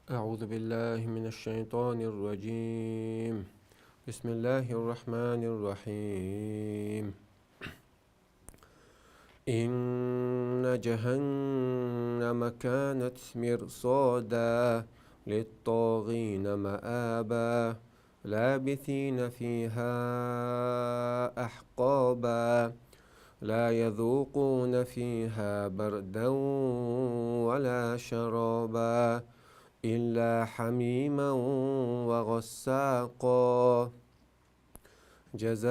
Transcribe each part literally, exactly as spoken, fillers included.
أعوذ بالله من الشيطان الرجيم. بسم الله الرحمن الرحيم. إن جهنم كانت مرصادا للطاغين مآبا. لابثين فيها أحقابا. لا يذوقون فيها بردا ولا شرابا. إلا حميما وغساقا. جزاء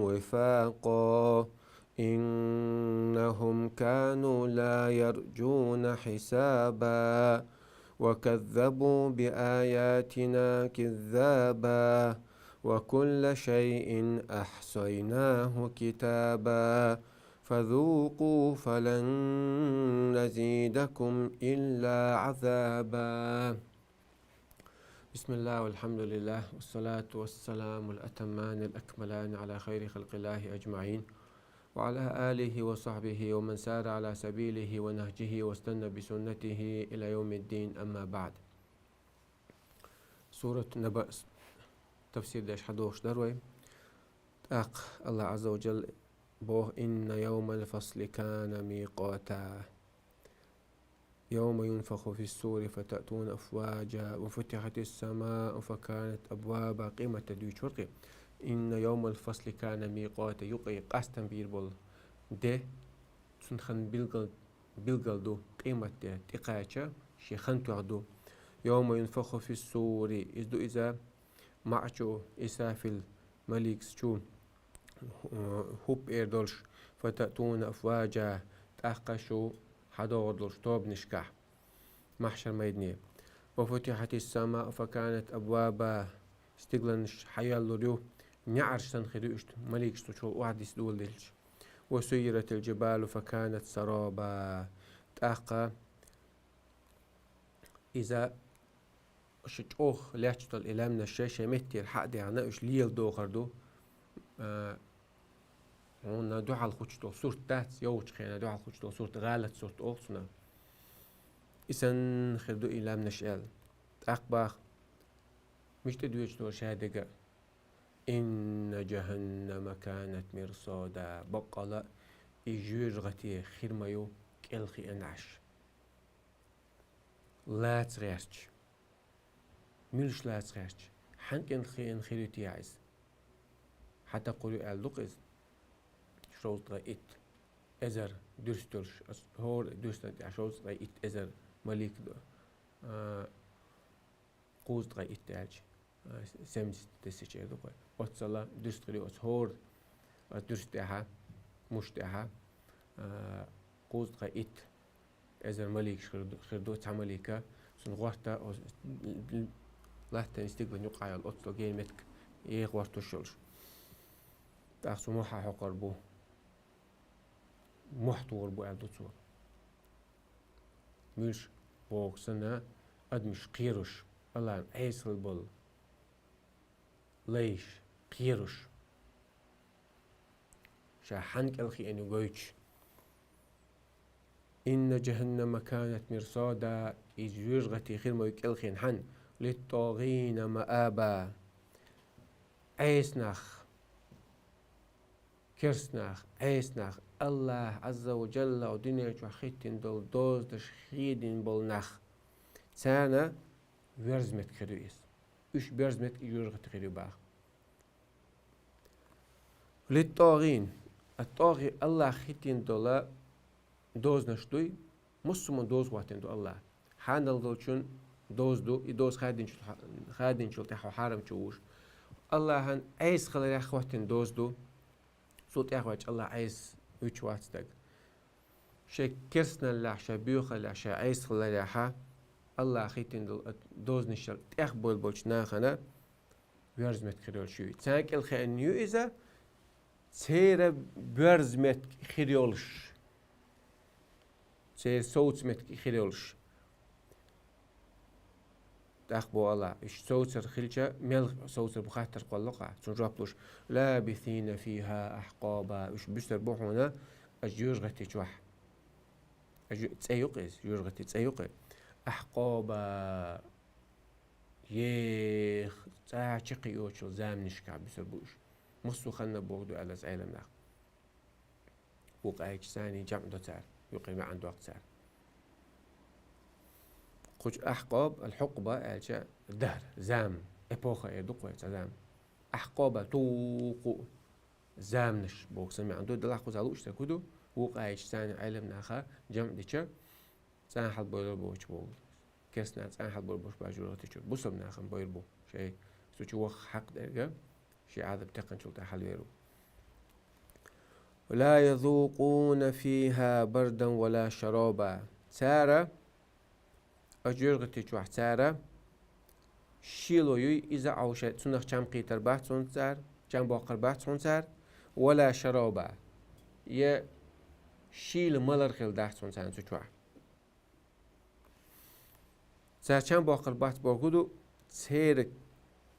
وفاقا. إنهم كانوا لا يرجون حسابا. وكذبوا بآياتنا كذابا. وكل شيء أحصيناه كتابا. فذوقوا فلن نزيدكم إلا عذابا. بسم الله والحمد لله والصلاة والسلام الأتمان الأكملان على خير خلق الله أجمعين، وعلى آله وصحبه ومن سار على سبيله ونهجه واستنى بسنته إلى يوم الدين، أما بعد. Сурат Наба тафсир деш хьадохуш дар вай. ТӀаккха Аллах Азза ва Джалла боху: «إن يوم الفصل كان ميقاتا. يوم ينفخ في الصور فتأتون أفواجا وفتحت السماء فكانت أبوابا». Къематде дуьйцур кхи. «إن يوم الفصل كان ميقاتا». Юкъе къастам бийр болу де, цунна хан билгал, билгал ду, къематде тӀекхача шен хан тоьхна ду. «يوم ينفخ في الصور», иза ду иза, маӀачу, Исрафил маликас чу, хӀуп эр долуш, «فتأتون أفواجا», тӀаккха шу хьадогӀур долуш тобанашкахь, махьшар майдане. «وفتحت السماء فكانت أبوابا», стигланаш хьаяллур ю, неӀарш санна хир ю иштта, маликаш цу чухула охьадиса доладелча. «وسيرت الجبال فكانت سرابا». ТӀаккха иза ша чӀогӀа лаьтташ долу и лаьмнаш шай-шай меттера хьа а даьхна, уьш леладохур ду. А, хьуна дуьхьал хуьттуш долу сурт дац, йовхачу хенахь дуьхьал хуьттуш долу сурт, гӀалат сурт олу цунах. И санна хир ду и лаьмнаш аьлла. ТӀаккха боху, мича тӀе доьдуш дара ша дерг а: «إن جهنم كانت مرصادا». Баккъалла а и жоьжахати хир ма ю кӀелхиъна Ӏаш. Лаца гӀерташ. Муьлш лаца гӀерташ? Хьан кӀелхиъна хир ю те иза? Хьан такхур ю аьлла ду-кх иза? Шовзткъе итт эзар дуьрста йолуш, аса хӀора дуьрстана тӀехь шовзткъе итт эзар малик ду. А, кхузткъе итт аьлча, а, семьдесят тысяч эр ду-кх вай. Оццала дуьрста хир ю оцу хӀора, оцу дуьрста тӀехь, муш тӀехь, а, кхузткъе итт эзар маликаш хир ду, хир ду, цхьа малика, цунна гӀорта, оцу латтана стиглана юкъахь йолу оццул гена меттиг, е гӀортуш йолуш. ТӀаккха цу мохь хьокхур бу, мохь тухур бу аьлла ду цо. Муьлш боху санна, адамаш кхеруш, Аллахьан Ӏеса хила болу лайш кхеруш, ша хьан кӀелхиъна ю гойтуш. «إن جهنم كانت مرصادا», иза жоьжахати хир ма ю кӀелхиъна хьан, «للطاغين مآبا». Ӏеса нах, керста нах, Ӏеса нах, Аллахь Азза ва Джалла дуьнен чохь хӀиттина долу дозанаш хедийна болу нах, царна боьрза меттиг хир ю иза. Уьш боьрза меттиг и жоьжахати хир ю боху. «للطاغين». Ат-тӀагӀи Аллахь хӀиттийна долу дозанаш дуй, массо а доза хӀоттийна ду Аллахь. Хьанал долчун доза ду, и доза хадинчул, хадинчул тӀаьхьа хьарам чу вуш. Аллахьан Ӏеса хиларех хӀоттийна доза ду, цул тӀаьхьа ваьлча Аллахь Ӏеса вуьтуш вац стаг. Шайн керстаналлехь, шайн боьхаллехь, шайн Ӏеса хиларехьа, Аллахь хӀиттийна долу дозанашал тӀехбевлла болчу нахана боьрза меттиг хир йолуш ю. Царна кӀелхиъна ю иза, церан боьрза меттиг хир йолуш, церан совца меттиг хир йолуш. ТӀаккха боху Аллахь, уьш совцар хилча, мел совцар бу хаттар кхоллакх, цунна жоп луш: «لابثين فيها أحقابا». Уьш буьсур бу хьуна оцу жоьжахати чохь. Жу-, цӀе ю-кх иза, жожагӀатен цӀе ю-кх. أحقابا, ех, цӀа чакхйоацача заманашка бисар бу уж. Массо а ханна боху ду аьлла Ӏеламнаха. Вукху аятца а жамӀ до цара, юкъара маьӀна доккху цара. Кху чу أحقاب, الحقبة аьлча, дахар, зама, эпоха эр ду-кх вай цхьа зама. أحقابا, тӀаккха заманаш боху сан маьӀна ду, делахь кхузахь лууш дерг хӀун ду, вукху аятца а Ӏеламнаха жамӀ дича, цӀа хьалабойла боцуш боху. Керстанаша цӀа хьалабойла боцуш боху жожагӀатен чуьра. Бусалба нахана бойла бу. Шайн цу чу ваха хьакъ дерг, шен Ӏазап текхначул тӀаьхьа хьалавер ву. لا يذوقون فيها بردا ولا شرابا. Цара, оцу жожагӀатен чохь цара шело юй, иза Ӏовша-, цунах чам кхетар бац хьуна цара, чам боккхур бац хьуна цара, ولا شرابا, я шийла малар хир дац хьуна царна цу чохь. Цара чам боккхур бац бохург хӀун ду, церан,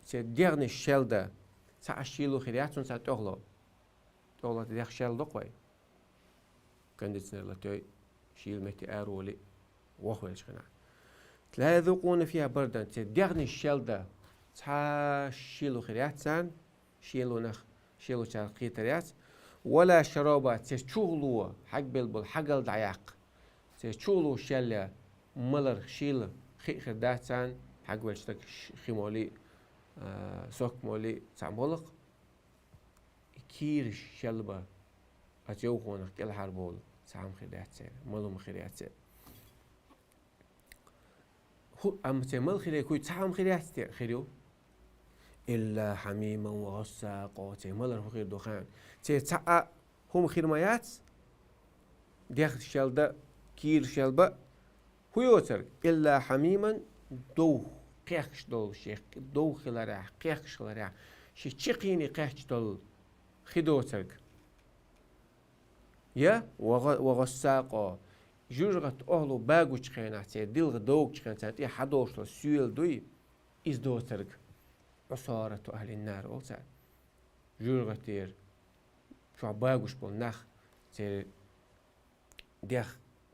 церан дегӀнаш шел дан, цхьа а шело хир яц хьуна царна тӀехула. ТӀехула дегӀ шел до-кх вай. Кондиционер латойла, шийла метте араволий, вохвеллачу хенахь. لا يذوقون فيها بردا, церан дегӀнаш шел дан, цхьа а шело хир яц царна, шелонах, шелочарах кхетар яц. ولا شرابا, церан чухула хьагбелла болу хьагал дӀаяккха, церан чухула шел ян малар, шийла хи а хир дац царна, хьагвеллачу стага ш-, хи молий, а, сок молий, цхьаъ молу-кх. И кийраш шел бан, оцу йовхонах кӀелхьарбовла, цхьа хӀума хир яц церан, мала хӀума хир яц церан. ХӀу-, амма церан мала хиларг хӀун ю, цхьа хӀума хир яц те-, хир ю? إلا حميما وغساقا, церан малар хӀун хир ду хаьий? Церан цхьа а хӀума хир ма яц, дегӀ шел дан, кийра шел бан, хӀун йоцург? إلا حميما, довха кхехкаш долу, шен довха хиларехь, кхехкаш хиларехь, шен чаккхене кхехкаш долу хи доцург. Я, وغ-, وغساقا, жожагӀатан охьало багочу хенахь, церан дилха догучу хенахь, царна тӀе хьадолуш долу соьла дуй, иза доцург. عصارة أهل النار олу цара. ЖожагӀатера чохь багош болу нах, церан дегӀ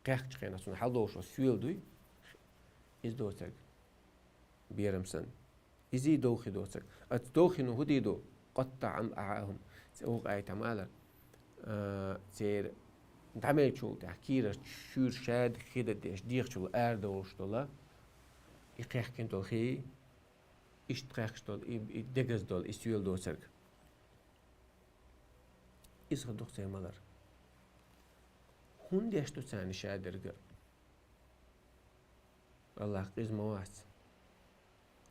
кхехкачу хенахь, цунна хьалдолуш долу соьла дуй, иза доцург. Берам санна. Изий довха хи доцург. Оцу довха хино хӀун дийр ду? قطع أمعاءهم. Цу вукху аятехь ма-аллара, а, церан дӀамеллачул тӀаьхьа кийрара шуьйра шадерг хи дан дезаш дегӀачул арадолуш долу, и кхехкина долу хи, иштта кхехкаш долу, и, и дегаза долу, и соьла доцург. Иза хир ду-кх церан малар. ХӀунда деш ду царна и шадерг? АллахӀ къиза ма вац.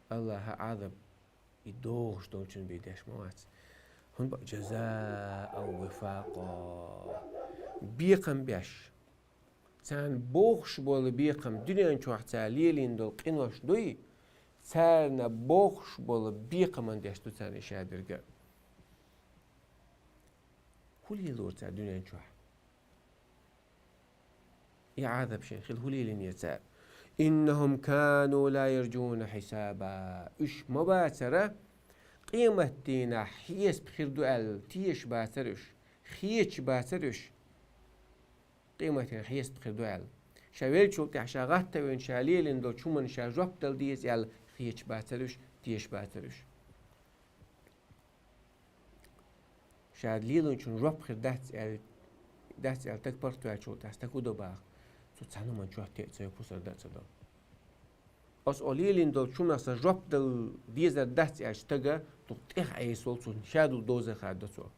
АллахӀан Ӏазап и догӀуш долчун бен деш ма вац. ХӀунда бо-, جزاء وفاقا. Бекхам беш. Царна богӀуш болу бекхам, дуьнен чохь цара лелийна долу къинош дуй, царна богӀуш болу бекхаман деш ду царна и шадерг. ХӀун лелора цара дуьнен чохь? И Ӏазап шайна хилла хӀун лелийнера цара? إنهم كانوا لا يرجون حسابا. Уьш ма бацара, къематдийнахь хьесап хир ду аьлла, тешаш бацара уьш, хеташ бацара уьш. Къематдийнахь хьесап хир ду аьлла. Ша веллачул тӀаьхьа ша гӀатта а вина, ша лелийна долчу хӀуманна ша жоп дала деза аьлла, хеташ бацара уьш, тешаш бацара уьш. Ша лелийначунна жоп хир дац аьлла, дац аьлла, стаг паргӀатваьллачул тӀаьхьа стаг хӀун до боху? Цо цхьана хӀуманна чот а ца йо, пусар дан а ца до. Аса оха лелийна долчу хӀуманах сан жоп дала дезар дац аьлча стага, дукха тӀех Ӏеса волу цунна ша долу доза хадо цо.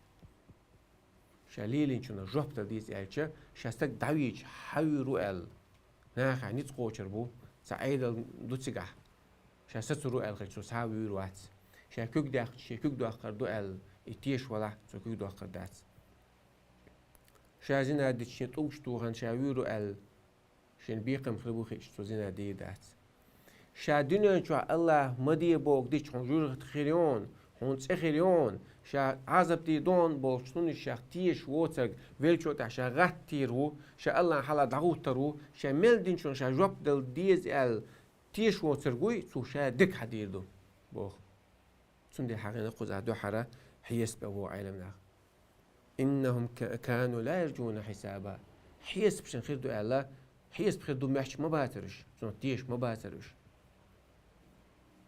Ша лелийначунна жоп дала деза аьлча, ша стаг дӀавийча, хьан вуьйр ву аьлла, нахехь ницкъ кхочур бу, цхьа Ӏедал ду цигахь. Ша сацур ву аьлла хилча, цо цхьа а вуьйр вац. Ша куьг даьккхича, шен куьг доккхур ду аьлла, и теша валахь, цо куьг доккхур дац. Ша зина дича, шен тӀулгаш тухана ша вуьйр ву аьлла, шен бекхам хир бу хиъча, цо зина дийр дац. Ша дуьнен чохь АллахӀа ма де бохург дича, хьуна жожагӀате хир йона, хьуна цӀе хир йона, ша Ӏазап дийр дона бохучу хӀуманна ша тешаш воцург, веллачул тӀаьхьа ша гӀаттийр ву, ша АллахӀан хьалха дӀагӀуттур ву, ша мел динчунна ша жоп дала деза аьлла, тешаш воцург вуй, цо ша дика хьадийр ду, боху. Цундела хьахийна кхузахь дуьххьара хьесап боху Ӏеламнаха. إنهم ك-, كانوا لا يرجون حسابا. Хьесап шайна хир ду аьлла, Хьесап хир ду моьттуш ма бацар уьш, цунах теша ма бацар уьш.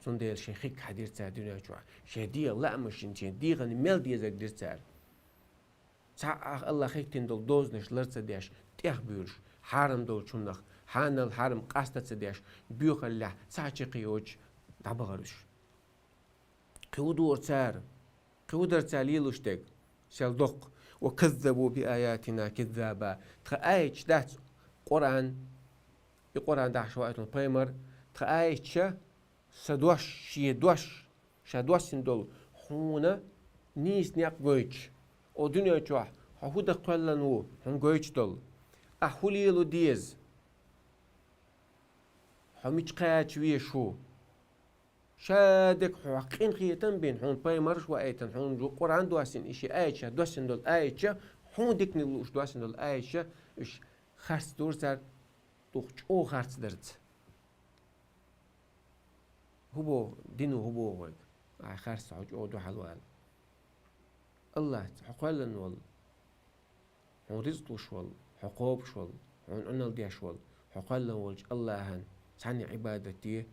Цундела шайн хиг хьадира цара дуьнен чохь. Шайн дегӀан лаамашна, шайн дегӀан мел дезарг дира цара. Цхьа а Аллахь хӀиттина долу дозанаш лар ца деш, тӀехбуьйлуш, хьарам долчу хӀуманах, хьанал хьарам къаста ца деш, боьхаллехь цхьа а чекхйоцуш дӀабахара уьш. Кхин хӀун дора цара? Кхин хӀун дара цара лелош дерг? Сел доккху: «Ва каззабу би аятина киззаба». Тхан аяташ дац Къуръан, и Къуръан дахьаш ваийтина пайхамар, тхан аяташ, сан дош, шен дош, ша доссина долу, хьуна нийса некъ гойтуш, о дуьнен чохь хьо хӀун дан кхоьллина ву, хьуна гойтуш долу. Ахь хӀун лело деза? Хьо мича кхача везаш ву? Ша дерг хьох къинхетам бина, хьуна пайхамарш ваийтина, хьуна жу Къуръан доссина, и ши аяташ, доссина долу аяташ, хьуна диканиг лууш доссина долу аяташ, уьш харц дора цара, дукха чӀогӀа харц дара цара. ХӀун боху, дино хӀун боху вайга? Ахь харц, хьо чӀогӀа дуьхьал вала. Аллахьца хьо кхоьллина волу, хьуна рицкъ луш волу, хьо кхобуш волу, хьуна Ӏуналла деш волу, хьо кхоьллина волчу Аллахьан цхьанна Ӏибадат де,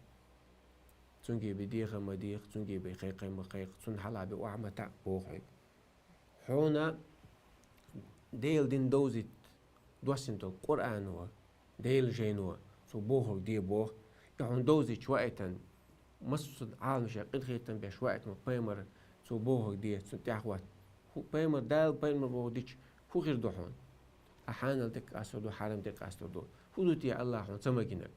цуьнга бен дехар ма деха, цуьнга бен кхайкхар ма кхайкха, цунна хьалха бен охьа ма таӀа боху хьоьга. Хьуна Делан дин довзийта доссина долу Къуръано, Делан жайно, цо бохург де боху, и хьуна довзийта ваийтина, массо а Ӏаламашна къинхетам беш ваийтина пайхамар, цо бохург де, цунна тӀаьхьахӀотта. ХӀу-, пайхамар, Дала пайхамар бохург дича, хӀун хир ду хьуна? Ахь хьанал дерг къастор ду, хьарам дерг къастор ду. ХӀун ду те Аллахьа хьуна ца магийнарг?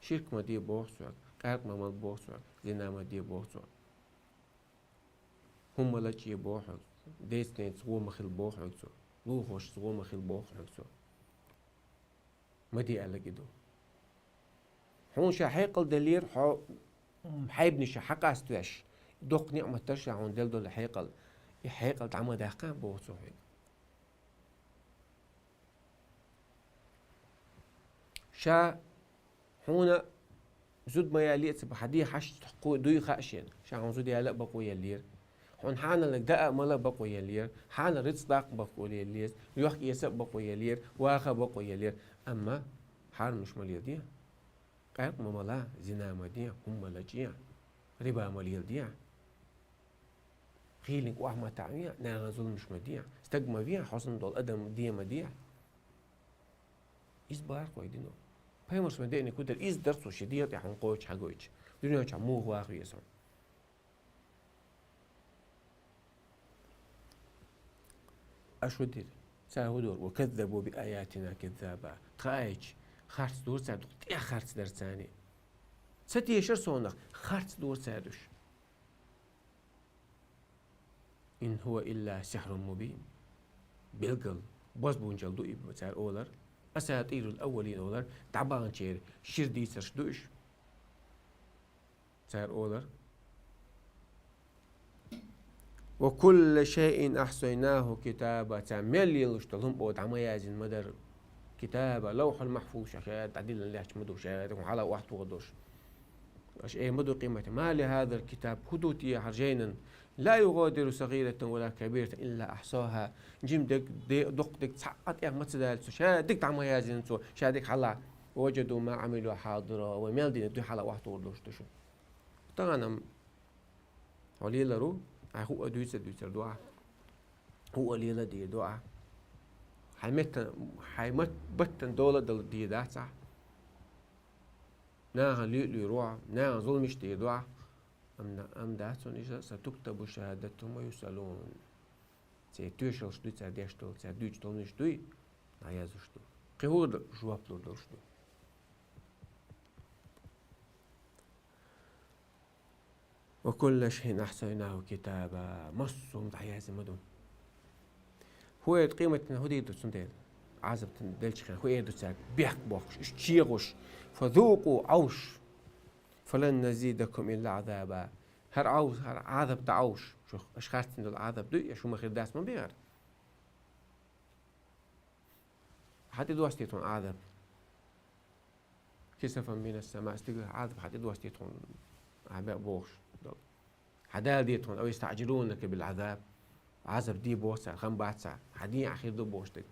Ширк ма де боху цо хьоьга, къаьркъа ма мала боху цо хьоьга, зина ма де боху цо хьоьга. ХӀума ма лачкъа боху хьоьга цо. Деца-ненаца гӀо ма хила боху хьоьга цо. Лулахошца гӀо ма хила боху хьоьга цо. Ма де аьлларг и ду. Хьуна ша хьекъал деллера, хьо хьайбанаш хьакъаставеш, доккха ниӀмат дара ша хьуна делла долу хьекъал. И хьекъал дӀа ма даккха боху цо хьоьга. Ша хьуна зуда ма яллера ца боху, хьан ден хьашт кху-, дуй хаьа шена. Ша хьуна зуда яла а бакъо еллера. Хьуна хьанал даа а мала а бакъо еллера. Хьанал рицкъ даккха а бакъо еллера. Йохка-эца а бакъо еллера. Ваха а бакъо еллера. Амма хьарамаш ма леладе. Къаьркъа ма мала, зина ма де, хӀума ма лачкъа, риба ма леладе. Хийлинг охьа ма таӀа, нахана зуламаш ма де, стаг ма ве, хьо санна долу адам де ма де. Иза бара кху вай дино. Пайхамарш ма деъниг хӀун дара, иза дара цо шен дегӀа тӀехь хьуна кхочуш хьагойтуш. Дуьнен чохь муха ваха веза хьуна. Аша хӀун дира? Цара хӀун дора? «Ва каззабу би аятина киззаба». Тхан аяташ харц дора цара, дукха тӀех харц дара царна. Ца тешара совнах, харц дора цара уьш. «Ин хӀува илла сихьрун мубин». Билггал, бозбунчалла ду и, цара олар. «Асатирул аввалин» олар, дӀабаханчеран шира дийцарш ду уьш. Цара олар: «Ва кулла шайин ахьсайнаху китаба». Цара мел лелаш долу хӀума дӀа ма яздина ма дара. Китаба, Лавхьул Махьфуз чохь ша дӀадиллина лаьтташ ма ду, ша хьуна хьала охьатохур долуш. Аша эр ма ду къематдийнахь: «Ма ли хьазал китаб, хӀун ду те хӀара жайна? Ла югӀадиру сагӀиратан ва ла кабиратан илла ахьсаха». Жима дерг, де-, доккха дерг цхьа а тӀех ма ца далийна цо, ша дерг дӀа ма яздина цо, ша дерг хьала. «Ва ваджаду ма Ӏамилу хьадира». Вай мел дина дуй хьала охьатохур долуш ду шу. Тахана-м хьо лелар ву, хьайн хӀуъа дуьйцур дуьйцур ду ахь. ХӀуъа лела дийр ду ахь. Хьайн меттан, хьайн мат-, баттан дола а дала дийр дац ахь. Нахана луьй-луьйр ву ахь, нахана зуламаш дийр ду ахь. Амма, амма дац хьуна иза: «Сатуктабу шахӀадатухӀум ва юсъалун». Церан тоьшаллаш дуй цара деш долу, цара дуьйцуш долу хӀуманаш дуй, дӀаязлуш ду. Кхин хӀора жоп лур долуш ду. «Ва кулла шайин ахьсайнаху китаба». Массо а хӀума дӀаяздина ма ду. ХӀун эр ду къематдийнахь, хӀун дийр ду цундела? Ӏазап делча хенахь хӀун эр ду цаьрга? Бехк бохкуш, уьш чегӀуш: «Фазукъу Ӏовш, фалан назидакум илла Ӏазаба». ХӀара Ӏовш, хӀара Ӏазап дӀаӀовш. Шу, аша харцдина долу Ӏазап дуй, аша хӀума хир дац ма бехара. Хьан тӀе достий тхуна Ӏазап? «Кисафан минас-сама», стигала Ӏазап хьан тӀе достий тхуна, ахьа беа бохуш долу. Хьан Дала де тхуна: «Ав ястаӀжилунака бил-Ӏазаб». Ӏазап де боху цара, хам бац цара. Хьан ден ахь хир ду бохуш дерг.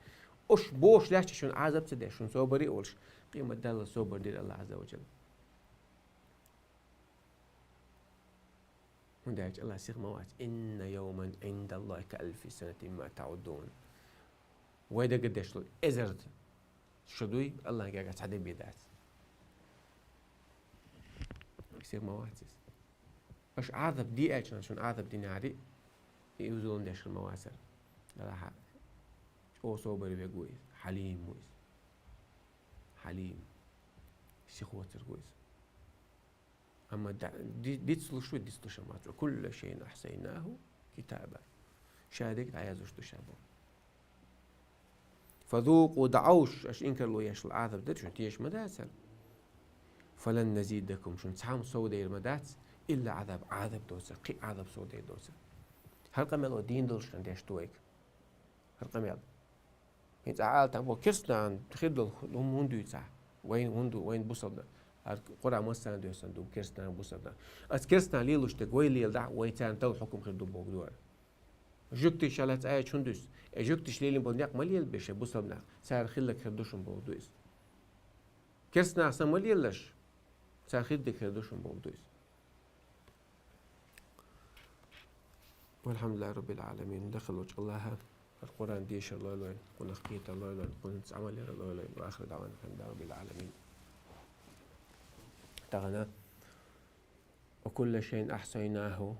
Уж бохуш лаьтташ шуна Ӏазап ца деш, шуна собаре а волуш, къемат Далла собар дира Аллах Ӏазза ва Джалла. ХӀунда аьлча Аллах сиха ма вац: «Инна йовман Ӏиндаллахи ка алфи санатин мимма таӀуддун». Вай дагадеш долу эзар шо дуй, Аллахьан гергахь цхьа де бен дац. Сиха ма вац иза. Аша Ӏазап де аьлча, шуна Ӏазап динехьара, и зулам деш хир ма вацара. Аллахьа чӀогӀа собаре верг ву иза, Хьалим ву иза. Хьалим. Сиха воцург ву иза. Амма да-, ди-, дицлуш ву, дицлуш ма вац. «Ва кулла шайин ахьсайнаху китаба». Ша дерг дӀаяздеш ду ша боху. «Фазукъу», дӀа Ӏовш, аша инкарло еш Ӏазап дара, шуна теша ма дацара. «Фалан назидакум», шуна цхьа хӀума совдер ма дац, «илла Ӏазаб», Ӏазап доцург, кхин а Ӏазап совдер доцург. ХӀара къамел вай дийна долуш хилла деш ду вайга. ХӀара къамел. ХӀинца Ӏалатам бо керстанан хир долу хӀума хӀунда дуьйцу ахь? Вайн хӀунда ду, вайн бусалба дан? ХӀара Къуръан массарна доьссина ду, керстанан, бусалба дан. Аса керстанан лелош дерг вай леладахь, вай царна талла хьукам хир ду бохург ду хӀара. Жуьгтий ша лаьцна аьлча хӀунда дуьсу? Э, жуьгташа лелийна болу некъ ма лелабеш, бусалба нах. Цара хилларг хир ду шуна бохург ду иза. Керстанах сан ма лелалаш, цара хир дерг хир ду шуна бохург ду иза. Валхьамдулиллахи Раббил Ӏаламин. Дахаллачу Аллахьа хӀара Къуръан дешар лойла вайн, кхунах кхетар лойла вайн, кхунца Ӏамал яр лойла вайн. Ва ахиру даӀвана анил хьамдулиллахи Раббил Ӏаламин. Тахана: «Ва кулла шайин ахьсайнаху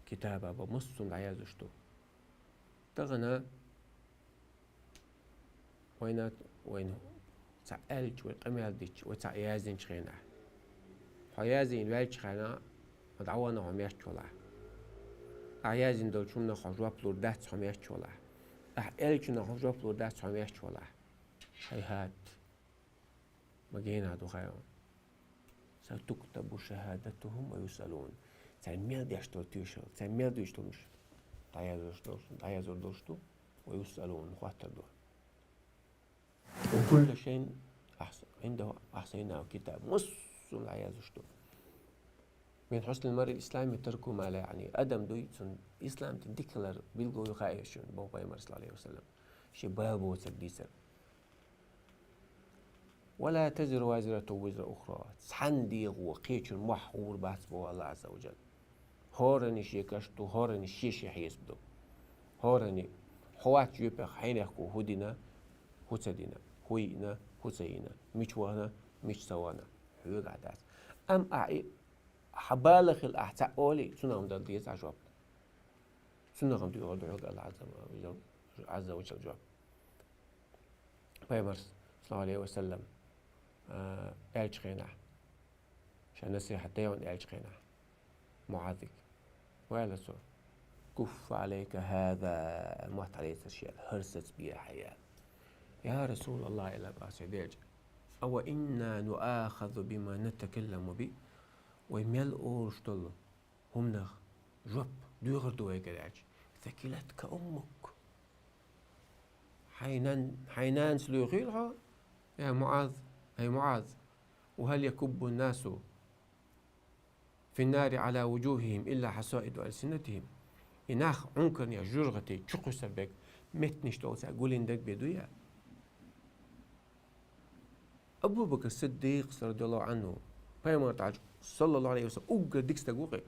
китаба», боху, массо а дӀаяздеш ду. Тахана вайна, вайна цхьаъ аьлча, вай къамел дича, вай цхьаъ яздинчу хенахь. Хьо яздина ваьлча хенахь, хьо дӀавахана хьо меттахь валахь. Ахь яздина долчу хӀуманах хьо жоп лур дац хьо меттахь валахь. Ахь аьллачунах хьо жоп лур дац хьо меттахь валахь. Хьайхьат. Ма генахь ду хьайна. «Сатуктабу шахадатухум ва юсъалун». Цара мел деш долу тоьшалла, цара мел дуьйцу хӀуманаш дӀаяздеш долуш, дӀаяздеш долуш ду, ва юсъалун, хоттур ду. «Ва кулла шайин ахьс-, Ӏиндаху ахьсайнаху китаба». Массо а дӀаяздеш ду. «Мин хьуснил маръил ислами таркуху ма ла яъни». Адам дуй, цуьнан ислам дин дика хилар билгало ю хаьа шуна, боху Пайхамара, саллаллаху Ӏалайхи ва саллам. Шен бала боцург дийцар. «Ва ла тазиру вазиратун визра ухра». Цхьана дегӀо кхечун мохь гӀур бац боху Аллах Ӏазза ва Джалла. ХӀоранна шен каш ду, хӀоранна шен-шен хьесап ду. ХӀоранна хьо вац жоьпехь хьенехко хӀун дина, хӀун ца дина, хӀун йиъна, хӀун ца йиъна, мича вахана, мича ца вахана, хьоьгахь дац. Амма ахь и, хьан бала хила ахь цхьаъ олий, цунах-м дала деза ахь жоп. Цунах-м дуьйцур ду хьоьга Аллах Ӏазза ва Джалла, Ӏазза ва Джалла жоп. Пайхамара, саллаллаху Ӏалайхи ва саллам, а, аьллачу хенахь, ша насихьат дайонна аьллачу хенахь, МуӀазига: «Ва аьлла цо, куффа Ӏалайка хӀаза», мотт хьалецар шена, хӀара саца бе хьайн аьлла. «Я Расулаллах», аьлла боху цо, делча: «Ава инна нуахазу бима натакалламу би?» Вай мел олуш долу хӀуманах жоп доьхур ду вайгара аьлча: «Сакилатка уммук». Хьайн нан-, хьайн нанас лоьхийла хьо, я МуӀаз, ай МуӀаз, «ва хӀал якуббу ннасу фи ннари Ӏала вуджухӀихӀим илла хьасаиду алсинатихӀим». И нах Ӏункарнех, жургӀатех чукхуьссур берг меттанаш долу цара гулдина дерг бен дуй? Абу Бакр Сиддикъас, радияллаху Ӏанху, Пайхамар тӀехь, саллаллаху Ӏалайхи ва саллам, уггар дика стаг ву-кх: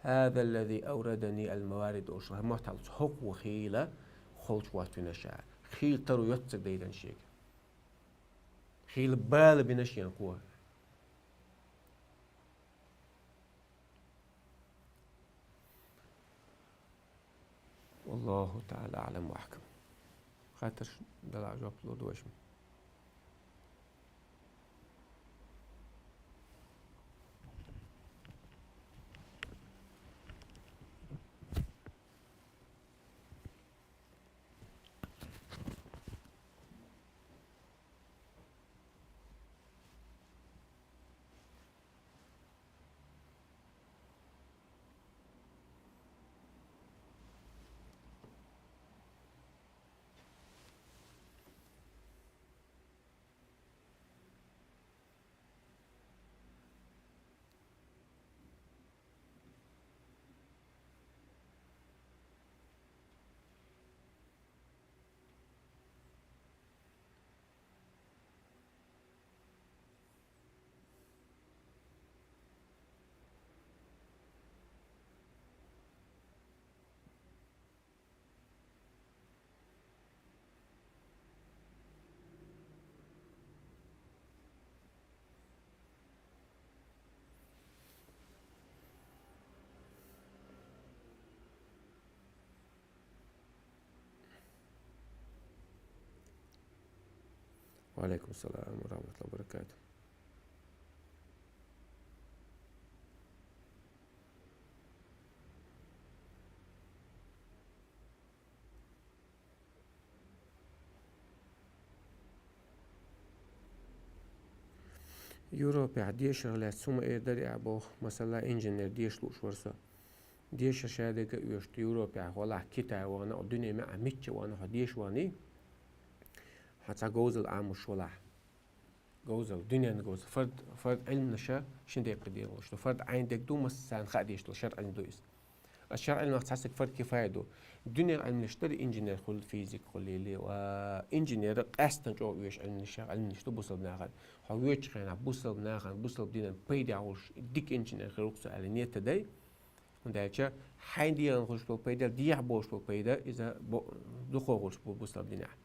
«ХӀаза ллази аврадани ал-маварид», олуш, хӀара мотт хьалаца хӀокхо хийла холчу хӀоттавина ша. Хийла таро йоццаг дайдина шега. Хийла бала бина шена кхо. Валлаху таӀала аӀлам ва ахькам. Хаттарш далахь, жоп лур ду вайша. وعليكم السلام ورحمة الله وبركاته. Европехь дешарах лаьцна хӀума эр дарий ахь боху, масала, инженер деша лууш вара со. Дешар шадерг а оьшуш ду, Европехь валахь, Китай вахана, дуьне маьӀӀехь мичча вахана, хьо деша ваханий, хьан цхьа говзалла Ӏамош валахь. Говзалла, дуьненан говзалла. Фард, фард Ӏилманаша шин декъе дегӀалуш ду. Фард Ӏайн дерг ду, массарна хаа дезаш долу шарӀ Ӏилма ду иза. Аса шарӀ Ӏилманах цхьа стаг фард кифая ду. Дуьненан Ӏилманаш дара инженер хуьлу, физик хуьлу или, ва инженер къаьстина чӀогӀа оьшу Ӏилманаш, Ӏилманаш ду бусалба нахана. Хьо воьдучу хенахь бусалба нахана, бусалба динан пайдехь волуш дика инженер хир ву-кх со аьлла, нийят дай. ХӀунда аьлча хьайн дегӀан хуьлуш болу пайда, дехьа болуш болу пайда, иза бо-, дукха хуьлуш бу бусалба динехь.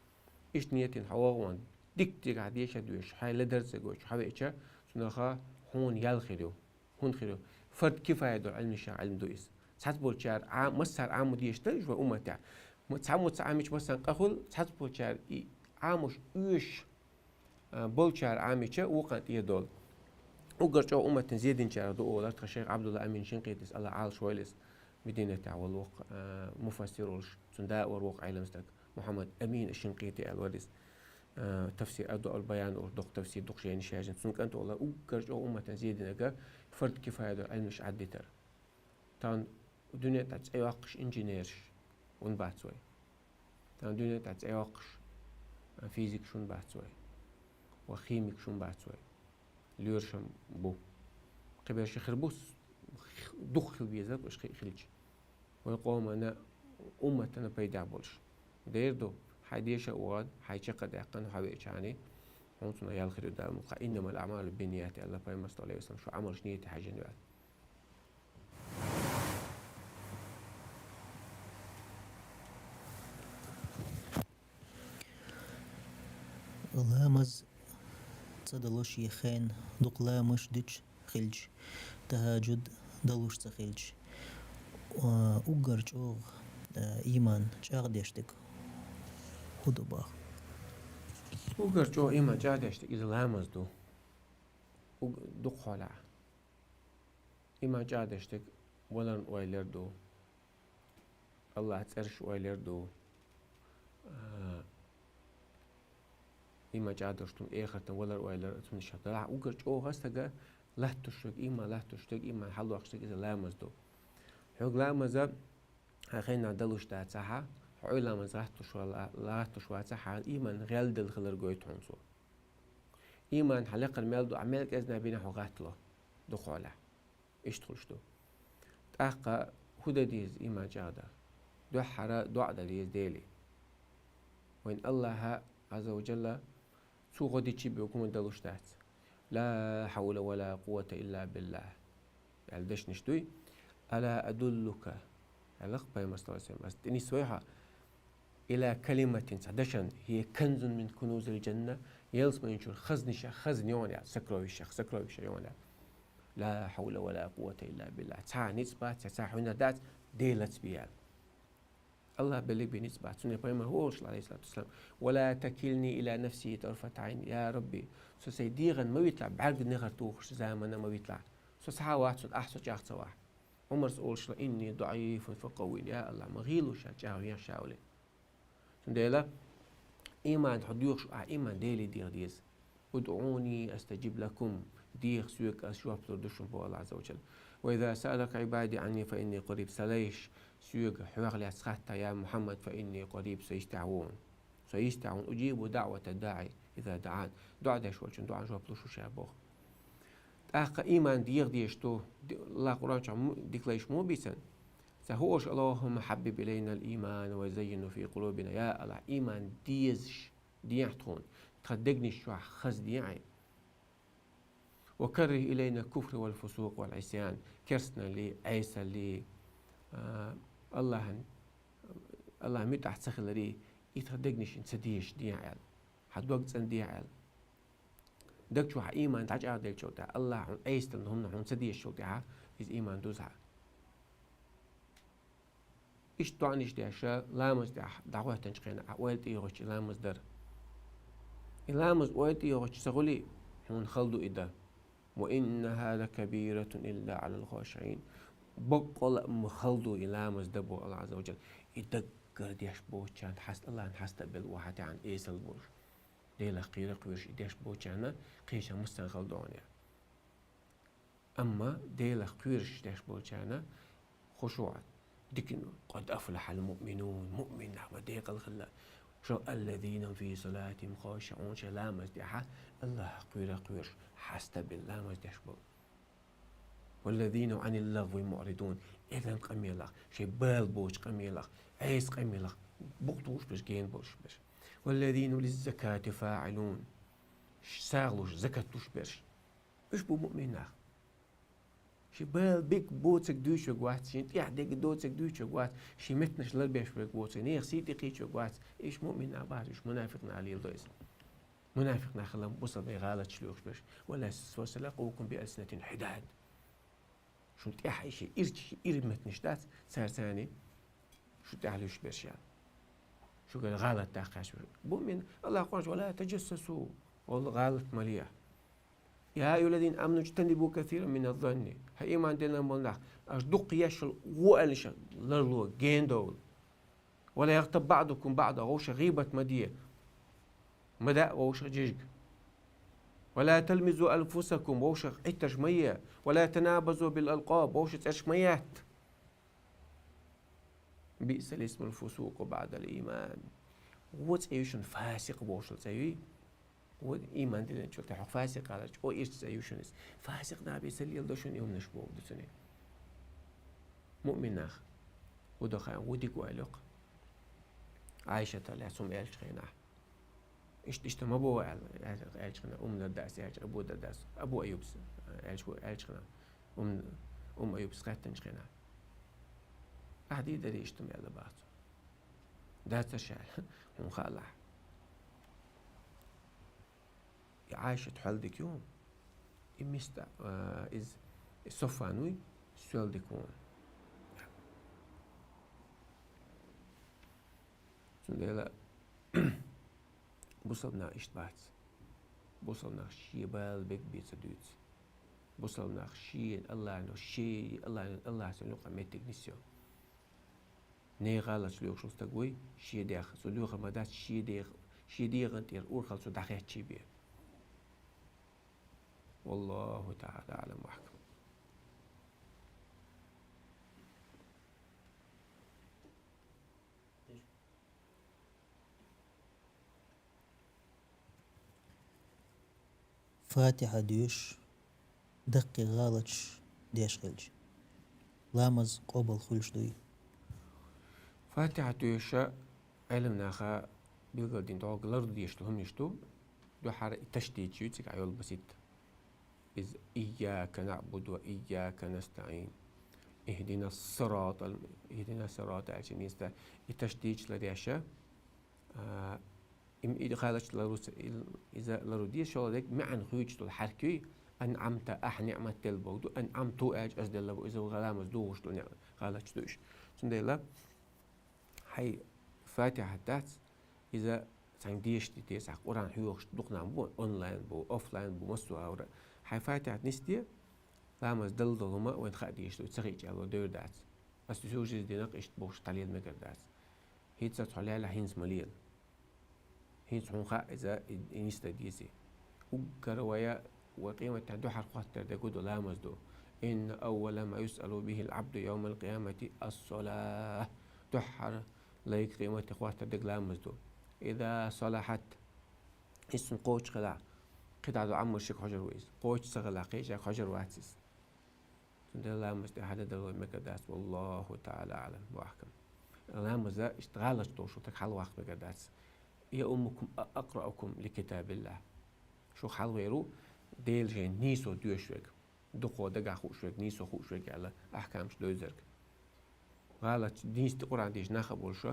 Иштта нийятийна хьо вогӀу ван, дика дигахь деша а доьшуш, хьайн ледар ца гойтуш хьо веача, цунах хьуна ял хир ю. ХӀунда хир ю? Фард кифая долу Ӏилманашах Ӏилма ду иза. Цхьацца болчара Ӏа-, массара Ӏамо дезаш дара уьш вайн умматехь. Ма-, цхьаммо ца Ӏамича массарна къа хуьлу, цхьацца болчара и Ӏамош оьшуш, а, болчара Ӏамича вукхарна тӀера долу. Уггар чӀогӀа умматана зе динчарах ду олар тхан шайх Ӏабдулла Амин Шинкъитис, АллахӀ Ӏалаш войла иза, Мединатехь волу воккха, а, муфассир волуш, цуьнан да а вара воккха Ӏеламстаг, Мухьаммад Амин Шинкъити аьлла вара иза. А, тафсир Адваул Баян олуш доккха тафсир, дукха жайнаш яьржина. Цуьнан кӀант олар уггар чӀогӀа умматана зе динарг фард кифая долу Ӏилманаш Ӏаддитар. Тахана дуьне тӀехь цӀе йоккхуш инженераш ван бац вай. Тахана дуьне тӀехь цӀе йоккхуш, а, физикаш ван бац вай. Ва химикаш ван бац вай. Лоьраш бу. Кхиберш хир бу, с-, дукха хила везар, уьш хи-, хилча. Вай къомана, умматана пайдехь болуш. Дера ду, хьайн деша а вогӀу, хьайн чекх а даьккхина, хьо веачани, хьуна цунах ял хир ю Дала мукъ. «Иннамал аъмалу бинният», аьлла пайхамар, саллаллаху алейхи ва саллям, шу Ӏамалш нийятехь хьаьжжина ю аьлла. Ламаз ца далуш я хен, дукха ламазаш дуьтуш хилча, тахаджуд далуш ца хилча, а, уггар чӀогӀа, а, иман чӀагӀдеш дерг хӀун ду боху? Уггар чӀогӀа иман чӀагӀдеш дерг иза ламаз ду. Уг-, дукха хьолахь. Иман чӀагӀдеш дерг валарна ойла яр ду. АллахӀан цӀераш ойла яр ду. А, иман чӀагӀдеш ду, эхартан валар ойла яр, цунна шаьш далахь уггар чӀогӀа стага латтош дерг, иман латтош дерг, иман хьалдоккхуш дерг иза ламаз ду. Хьоьга ламаза хьайн хенахь далуш дацахь, хьо ой ламаз латтош вала-, латтош вацахь, хьан иман гӀелдала хилар гойту хьуна цо. Иман хьан лакхара мел ду, ахь мел кӀезиг бина хьо гӀаттало, дукха хьолахь. Иштта хуьлуш ду. ТӀаккха хӀун дан деза иман чӀагӀдан? Дуьххьара доӀа дан деза Деле. Вайн АллахӀа, Ӏазза ва Джалла, цо гӀо дичи бен хӀума далуш дац. «Ла хьавла ва ла къуввата илла биллахӀ», аьлла дешнаш дуй. «Ала адуллука», аьлла-кх пайхамар, саллаллаху алейхи ва саллям, ас тӀе нисвой хьо, «ила калиматин», цхьа дашан, «хӀия канзун мин кунузил джанна», ялсамани чуьра хазнашех хазна ю хьуна аьлла, сокровищех сокровище ю хьуна аьлла. «Ла хьавла ва ла къуввата илла биллахӀ». Цхьа ницкъ бац, цхьа хьуьнар дац, Дела лаца бен аьлла. АллахӀ беллиг бен ницкъ бац. Цундела пайхамар хӀун олуш, алейхиссалату вассалам: «Ва ла такилни ила нафси тарфата Ӏайн». Я Рабби, со сайн дегӀан ма витлахь, бӀаьрган негӀар тухуш заманна ма витлахь. Со схьа а вац, ахь со чӀагӀ ца вахь. Ӏумарс олуш: «Инни даӀифун факъаввини». Я АллахӀ, ма гӀийла ша, чӀагӀвехьа ша, олий. Цундела иман хьо доьхуш, ахь иман Деле деха деза. «УдӀуни астаджиб лакум», деха соьга, ас жоп лур ду шуна, боху АллахӀ Ӏазза ва Джалла. «Ва иза саалака Ӏибади Ӏанни фа инни къариб», сан лайш соьга хьох лаьцна хатта, я Мухьаммад, «фа инни къариб», со йистехь ву хьуна. Со йистехь ву хьуна, «уджибу даӀвата даӀи иза даӀан». ДоӀа деш волчун доӀан жоп луш ву ша, боху. ТӀаккха иман деха дезаш ду, ди-, АллахӀа Къуръан чохь м-, дика лайш муха бийцина? Цхьа хӀун олуш: «АллахӀумма хьаббиб илайнал иймана ва заййинхӀу фи къулубина». Я АллахӀ, иман дезаш дехьа тхуна, тхан дегнаш чохь хаза дехьа. «Ва каррихӀ илайнал куфра вал фусукъа вал Ӏисян». Керстаналли, Ӏесалли, а, АллахӀан, АллахӀан муьтӀахь ца хилари, и тхан дегнашна ца дезаш дехьа аьлла. Хьан дог цӀандехьа аьлла. Даг чу хьан иман дӀачӀагӀделлачул тӀаьхьа, АллахӀ хьуна айса далла хӀума хьуна ца дезачул тӀаьхьа, иза иман дузахьа. Иштта доӀанаш деш, ламаз тӀехь дӀахӀоьттинчу хенахь, ойла тӀе йогӀучу ламаз дар. И ламаз ойла тӀе йогӀучу ца гӀули, хьуна хала ду и дан. «وإنها لكبيرة إلا على الخاشعين». Боккъала а ма хала ду и ламаз дан боху Аллах Азза ва Джалла. И даггара деш боцучарна хьаста, Аллахьна хьаста а белла ву хьан тӀехь эсала болуш. Делах кхера а кхоьруш и деш боцучарна кхечарна массарна хала ду хьуна. Амма Делах кхоьруш деш болчарна хушуӀ, дикина, «قد أفلح المؤمنون», муъмин нах ма декъала хилла. Шо «الذين هم في صلاتهم خاشعون», шайн ламаз тӀехь Аллахах кхера а кхоьруш, хьаста а белла ламаз деш болу. «والذين هم عن اللغو معرضون», эзан къамелах, шайн бала боцу къамелах, Ӏеса къамелах букъ тухуш берш, гена болуш берш. «والذين هم للزكاة فاعلون», сагӀа луш, закат луш берш. Уьш бу муъмин нах. Ши бала биг боцург дуьйцург вац, шин тӀехь дерг доцург дуьйцург вац, ши меттанаш ларбеш верг воцург, нехан сий тӀекхийчург вац. Иш муъмин нах бац, уьш мунафикъ нах леладо иза. Мунафикъ нах хилла бусалбе гӀалаташ лоьхуш берш. «ولا تلقوكم بألسنة حداد». Шун тӀехь и ши ирча, ши ира меттанаш дац, цара царни шу тӀехь луьйш берш ян. Шугара гӀалат даккхаш берш. Муъмин, Аллах къонаш: «ولا تجسسوا». Олла гӀалат ма ле. «يا أيها الذين آمنوا اجتنبوا كثيرا من الظن». ХӀай, иман диллина болу нах, аша дуккха еш йолу гӀо аьллаша ларло, гена довла. «ولا يغتب بعضكم بعضا», вовшах гӀийбат ма де. Ма даа вовшах жижиг. «ولا تلمزوا أنفسكم», вовшах Ӏиттарш ма е. «ولا تنابزوا بالألقاب», вовшийн цӀерш ма етта. «بئس الاسم الفسوق بعد الإيمان». ГӀо цӀе ю шуна фасикъ бохуш цӀе юй. ГӀо иман диллинчул тӀаьхьа фасикъ аьлча, о, ирча цӀе ю шуна иза. Фасикъ набе ца леладо шуна и хӀуманаш боху ду цуьнан. Муъмин нах. ГӀо дан хаьа, гӀо дика ву аьлла йоккха. Ӏайшата лаьцна хӀума аьллачу хенахь. Иштта, иштта ма боху аьлла, аьллачу хенахь, Умму Дардаъс аьлча, Абу Дардаъс, Абу Айюбс аьлча, аьллачу хенахь, Умму, Умму Айюбс хаьттинчу хенахь. Ахьа дийр дарий иштта хӀума аьлла баха цо. Дацара ша аьлла, хьуна хаалахь. И Ӏайшат хьол дика ю, и Мистахь, а, иза, и Софан вуй, соьл дика ву. Цундела бусалба нах иштта бац. Бусалба нах шен бала бегбе ца дуьйцу. Бусалба нах шен Аллахьно, шен Аллахьно, Аллахьан юкъа меттиг нисйо. Нехан гӀалаташ лоьхуш волу стаг вуй, шен дех, цо лоьхур ма дац, шен дех, шен дегӀан тӀера урхалла цо дӀахецчий бен. والله تعالى أعلم وأحكم. Фатихьа доьшуш, даккхий гӀалаташ деш хилча, ламаз къобал хуьлуш дуй? Фатихьа доьшуш Ӏеламнаха билгалдина догӀу ларду дезаш долу хӀуманаш ду, дуьххьара и ташдид ю цига Ӏайолла баситта. Иза: «إياك نعبد وإياك نستعين. اهدنا الصراط ال-, اهدنا الصراط», аьлча, нийса и ташдид ларъеш, а, им и гӀалаташ лару ца-, ил-, иза лару деза, шолгӀа дерг маьӀна хуьйцуш долу хьаьрк юй, «أنعمت», ахь ниӀмат делла боху ду, «أنعمت» аьлча, аса делла боху, иза гӀаламаз дугӀуш долу ниӀ-, гӀалаташ ду уьш. Цундела хьайн Фатихьат дац, иза цхьаьнга дешаш дите, цхьа Къуръан хьоьхуш дукха нах бу, онлайн бу, офлайн бу, массо а гӀавра. Хьайн Фатихьат нисде, ламаз далла долу хӀума вайна хаа дезаш ду, ца хиъча аьлла девр дац. Ас сужуз динах иштта бохуш дӀалела мегар дац. ХӀинца цхьа лела хӀинца ма лела. ХӀинца хьуна хаьа иза и, и нисдан дезий. Уггар вай, вай къематдийнахь дуьххьара хӀоттор дерг хӀун ду, ламаз ду. «إن أول ما يسأل به العبد يوم القيامة الصلاة». Дуьххьара лайга къематдийнахь хӀоттор дерг ламаз ду. «إذا صلحت», иза цуьнан кхочуш хилахь, кхидӀа долу Ӏамалш шега хьожур ву иза. Кхочуш ца хилахь, кхечаьрга хьожур вац иза. Цундела ламаз тӀехь хьадан дала мегар дац, والله تعالى أعلم وأحكم. Ламаза иштта гӀалаташ долуш волу стаг хьалаваккха мегар дац. «يؤمكم أقرأكم لكتاب الله». Шух хьалавер ву Делан жайна нийсо доьшуш верг, дукхо дагахь хууш верг, нийсо хууш верг аьлла, ахькамаш девзарг. ГӀалаташ, нийса Къуръан дийшина нах а болуш,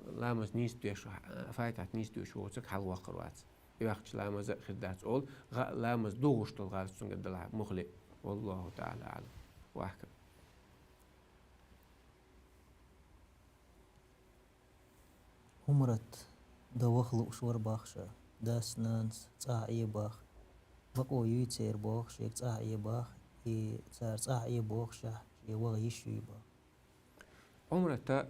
ламаз нийса доьшуш, Фатихьат нийса доьшуш воцург хьалаваккхар вац. И ваьккхича ламаз а хир дац олу, гӀа-, ламаз дугӀуш долу гӀалаташ цуьнгара далахь муххале а. والله تعالى أعلم وأحكم. Умрат дан ваха лууш вара боху ша. дас-нанас цӀагӀа Ӏе боху. Бакъо юй церан боху, шега цӀагӀа Ӏе боху, и цара цӀагӀа Ӏе бохушехь, шен ваха йиш юй боху. Ӏумрата,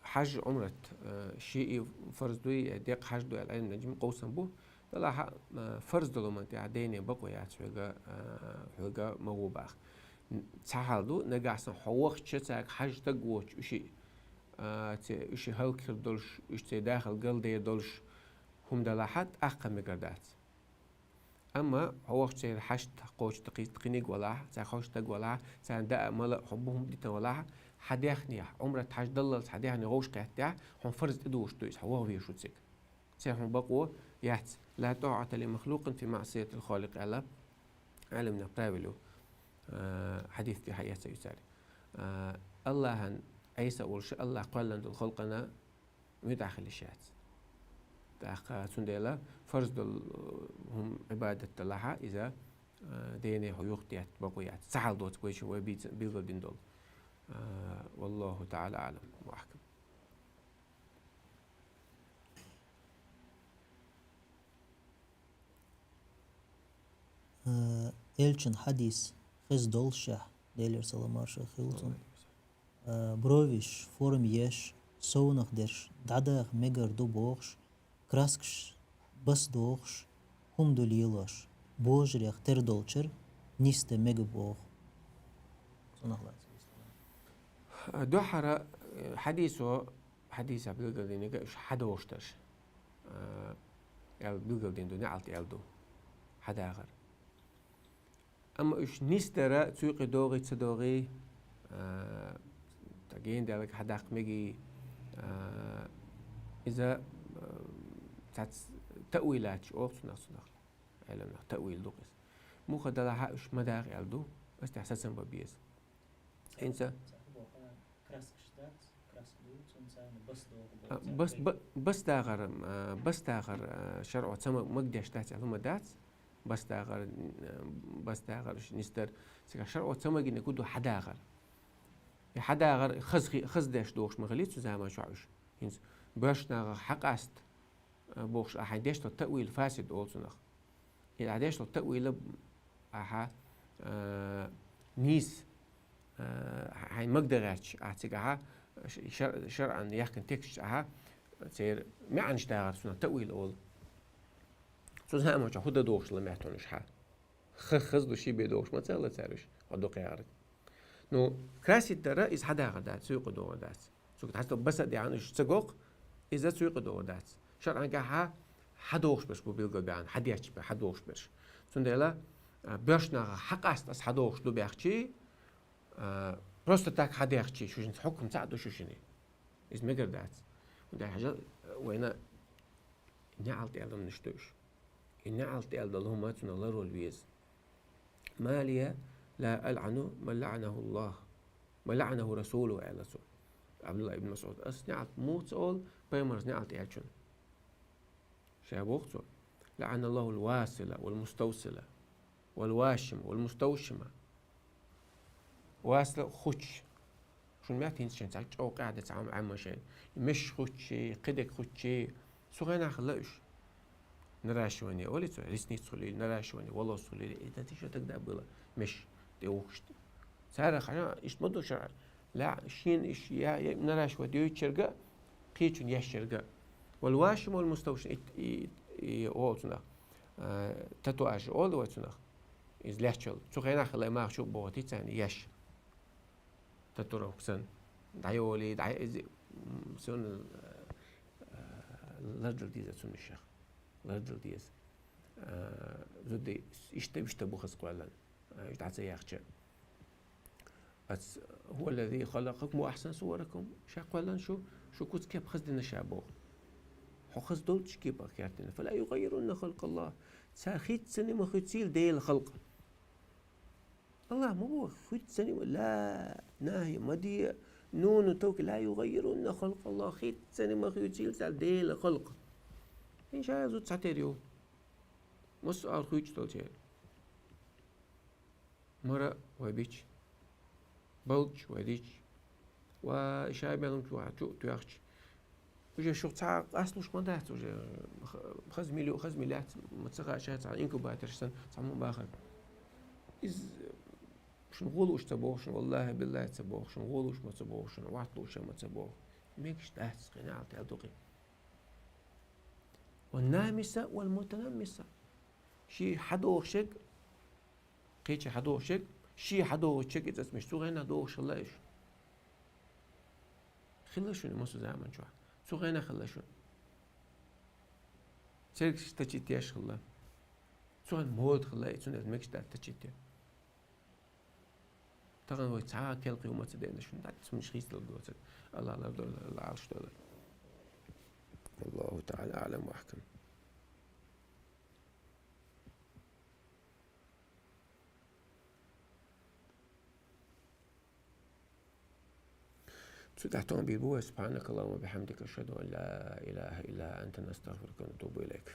хьажа Ӏумрат, э, шиъ фарз дуй, я деккъа хьажа дуй аьлла, Ӏилманчийн къовсам бу. Делахь а, э, фарз долу хӀуманна тӀехь дене бакъо яц хьоьга, э, хьоьга ма ву боху. Цхьа хьал ду, нагахь санна хьо вахча цаьрга хьажа стаг воцуш, уьш, э, церан, уьш хӀаллакьхир долуш, уьш церан дахар галдер долуш хӀума делахь а, тӀаккха мегар дац. Амма хьо вахча церан хьашт кхочуш кхи-, кхиниг валахь, цаьрга хьожуш стаг валахь, царна даа-мала а, хьо бу хӀума дитина валахь, хьан даьхнехь, Ӏумрат хьажа даллалц хьан даьхне вовшах кхеттехь, хьуна фарз тӀедогӀуш ду иза, хьо ваха везаш ву цига. Церан хьуна бакъо яц. «لا طاعة لمخلوق في معصية الخالق», аьлла, Ӏаламнах правил ю, а, хьадис тӀехь эцна ю цара. А, Аллахьан Ӏеса а волуш, Аллахь кхоьллина долу халкъана муьтӀахь хила йиш яц. ТӀаккха цундела фарз долу, э, хӀума, Ӏибадат далахь а, иза, э, дене хьо юхатетта бакъо яц. Цхьа хьал доцу вайша вай бийца-, билгалдина долу. Э, والله تعالى أعلم وأحكم. Э, элчан хьадис хеза доллушехь, Делера салам-маршалла хуьлда цунна, э, бровеш, форма еш, совнах дерш дӀадаха мегар ду бохуш, краскаш бас дохуш, хӀума ду лелош, божарех тера долчуьра нисдан мега боху. Цунах лаьцна. Дуьххьара, э, хьадисо, хьадисехь билгалдинарг уьш хьадохуш дарш, э, аьлла билгалдина ду, неӀалт аьлла ду, хьадахар. Амма уьш нисдара цуьйкъе догӀий, ца догӀий, а, тӀе гена даьлларг хьадаккха мегий, а, иза, а, цац таъвилаташ олу цунах, цунах. Ӏеламнах таъвил ду иза. Муха далахь а уьш ма даха аьлла ду, аса тӀехь сацам бан беза. ХӀинца Краскаш дац, краска ду, цунца бас доху боху. А, цара бас, кхин ба-, бас дахар, а, бас дахар, а, шарӀо ца ма-, магадеш дац аьлла хӀума дац. Бас дахар, а, бас дахар уьш нисдар. Цигахь шарӀо ца магийнарг хӀун ду хьадахар. И хьадахар хаза хи-, хаза деш дохуш ма хилий цу заман чохь уьш. ХӀинца боьрша нахах хьакъаста, а, бохуш, ахьа хьайн деш долу таъвил фасид олу цунах. И ахьа деш долу таъвила ахьа, а, нийса, а, хьайн магда гӀерташ, ахьа цигахьа ш-, шар-, шарӀан яхкан тексташ ахьа церан маьӀнаш дагӀар цунах таъвил олу. Цу заманчохь хӀун дан дохуш ла меттонаш хьа? Ха-, хаза ду ши бен дохуш ма ца хилла цара уьш, хьо дукха яхарг. Ну, красить дара, иза хьадагӀар дац, цуьйкъе догӀур дац. Цуьнга хьаста баса а деана, уьш ца гоккху, иза цуьйкъе догӀур дац. ШарӀангахьа хьадохуш берш бу билгал баьхна, хьадетташ бе-, хьадохуш берш. Цундела, а, боьршнахах хьакъаста аса хьадохуш ду баьхчи, а, просто так хьадехчи, шуьшинца хьукам цхьаъ ду шуьшине. Иза мегар дац. ХӀунда аьлча вайна неӀалт аьлла хӀуманаш ду уьш. И неӀалт аьлла долу хӀума цунах ларвала веза. «ما لي لا ألعن من لعنه الله، من لعنه رسوله», аьлла цо. Абдулла ибн МасӀуд: «Ас неӀалт муха ца олу пайхамарца неӀалт аьллачунна?» Ша боху цо: «لعن الله الواصل والمستوصل والواشم والمستوشم». Васла хуч. Шуна меттахӀинца шайн цхьа чӀогӀа къаьхьа дац Ӏам-, Ӏамма шайн. Меш хуч, кхидерг хуч, цу хенахь хилла уьш. Наращивание олий цо, ресниц хуьлийла, наращивание волос хуьлийла, это ещё тогда было, меш тӀе вухуш. Цара хьажа, иштта ма ду шарӀа. Ла, шена иш я, я наращивать йойтучаьрга, кхечун ешчаьрга. والواشم والمستوشم, и, и, и олу цунах. А, татуаж олу вай цунах. Иза леччал. Цу хенахь хилла мах чу боху тицани еш. Татуровка сан. ДӀайолий, дӀай-, иза, м, сона, а, лардал деза цунна шех. Лардал деза. А, зуди, иштта, иштта бу хаза кхоьллан. А, иштта дӀа ца яхча. Ас, هو الذي خلقكم وأحسن صوركم. Ша кхоьллан шу, шу куц кеп хаза дина ша боху. Хьо хаза долчу кепах кертина. فلا يغيرن خلق الله. Цара хӀинца ма хуьйцийла Делан халкъ. Аллах ма боху, хӀинца ма, ла, нахьи, ма де, нуну тавкид, لا يغيرن خلق الله, хӀинца ма хуьйцийла цара Делан халкъ. ХӀинца ша зуда цхьатера ю. Массо а хуьйцуш долчеран. Мара вай бича. Балча вай дича. Ва ша мел хӀума чу а тоьхча, Уже шух цхьа къаслуш ма дац, уже х-, хаза милю-, хаза милац, ма ца хаьа, цхьа инкубаторш санна, цхьа ма бахар. Из шун гӀо лууш ца боху шун, валлахӀи, биллахӀи, ца боху шун, гӀо лууш ма ца боху шун, вахт лууш ма ца боху. Мегаш дац, къиналта ял дукъи. Ва намиса, вал мутанаммиса. Ши хьадоху шег, кхечи хьадоху шег, ши хьадоху шег и цӀацмеш, цу гӀенна дохуш хилла иш. Хилла шуна массо заман чохь. Цу гӀенна хилла шуна. Цергаш тачи теш хилла. Цуьнан мода хилла, и цуьнан мегаш дац тачи те. Тахана вай цхьа а кел кхио ма ца деана шуна, дац, цунаш хийцалур доцург. Алла лардойла, Алла Ӏалаш дойла. Аллаху таӀала аӀлам ва ахкам. Цу тӀехь тхуна бийр бу вай: سبحانك اللهم وبحمدك، أشهد أن لا إله إلا أنت، نستغفرك ونتوب إليك.